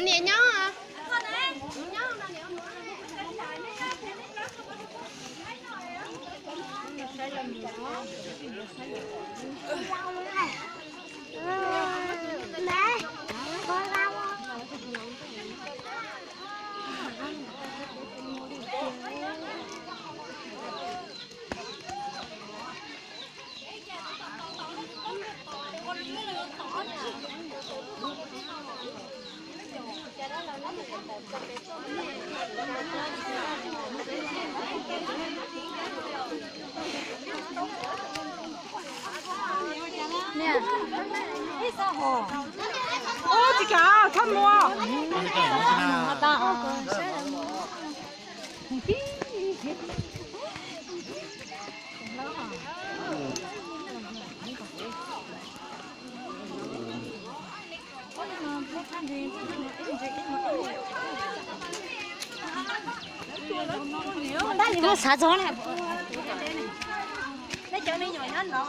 Niam nyob. Ub, tsis kam, txhob mus. Xav txog ne, cov me nyuam nyob no.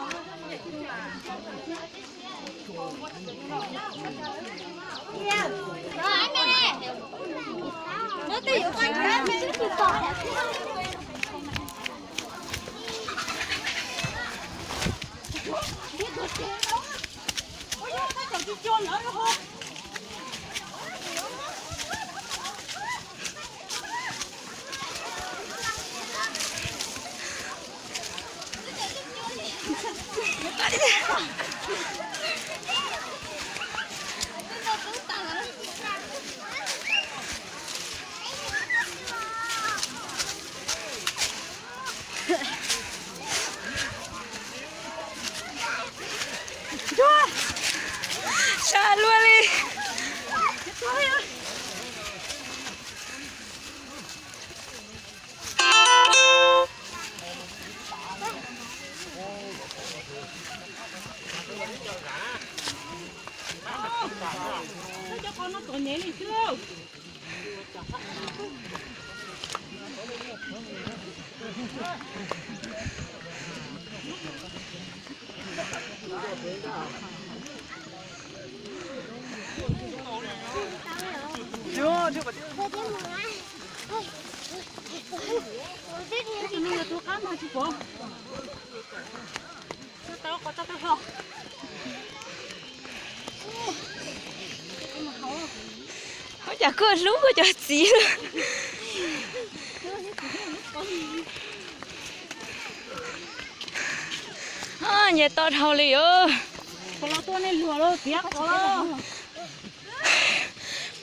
Sab luaj li. Ua cas koj hlub koj cov txiv lawm. Nyias to dhau li os.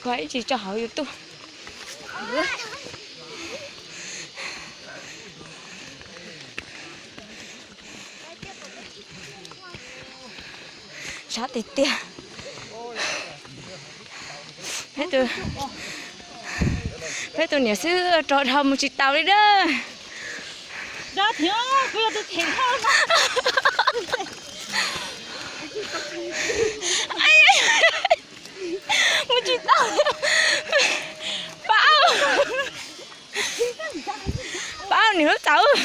Kuv ib tsis tso hauv YouTube. Sab tiag tiag. Peb tus niam xwb rog dhau mus tsis taus li dab. Mus tsis tau. Pab, pab niam lub txaus.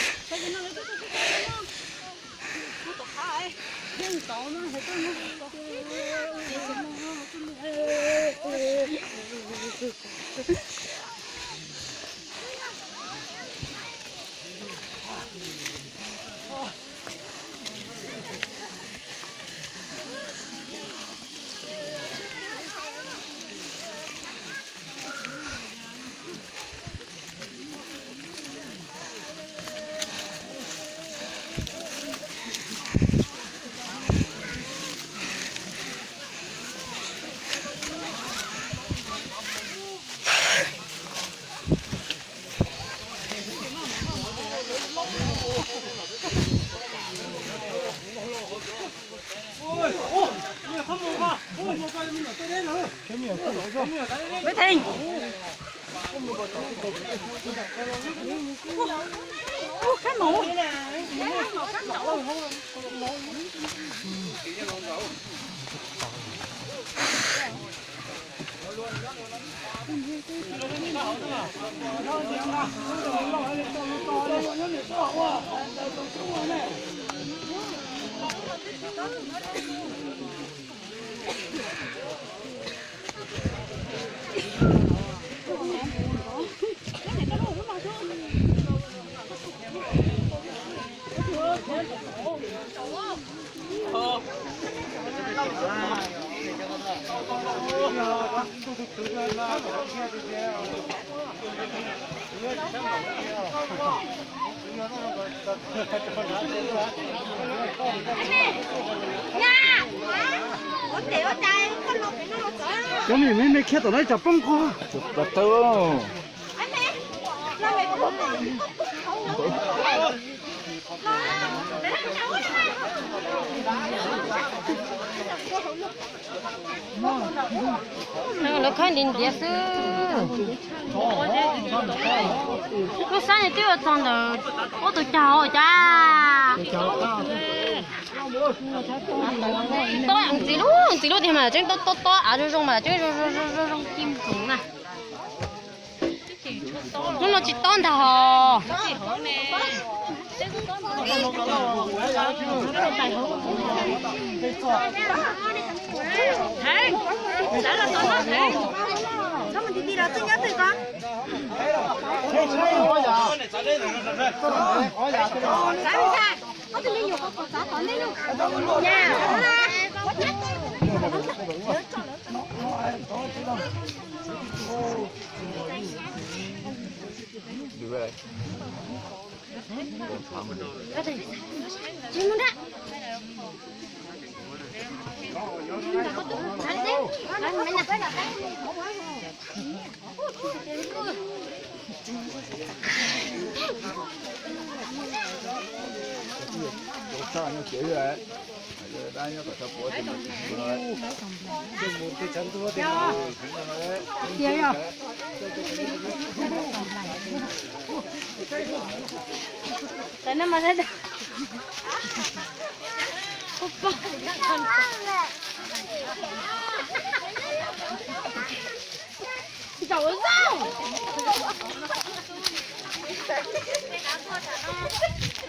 Cov me me khiab tom no ib tsam poob qho. Lawv khawb ntiav ntiav xwb. Lub sab no twb yuav txog ntawm ob tug caug cas. Tob ntxiv lub ntxiv lub tiag mas tseeb tob tob tob av zoo zoo mas tseeb zoo zoo zoo zoo ci ntxoov na. Hnub no tsis tob ntag hos.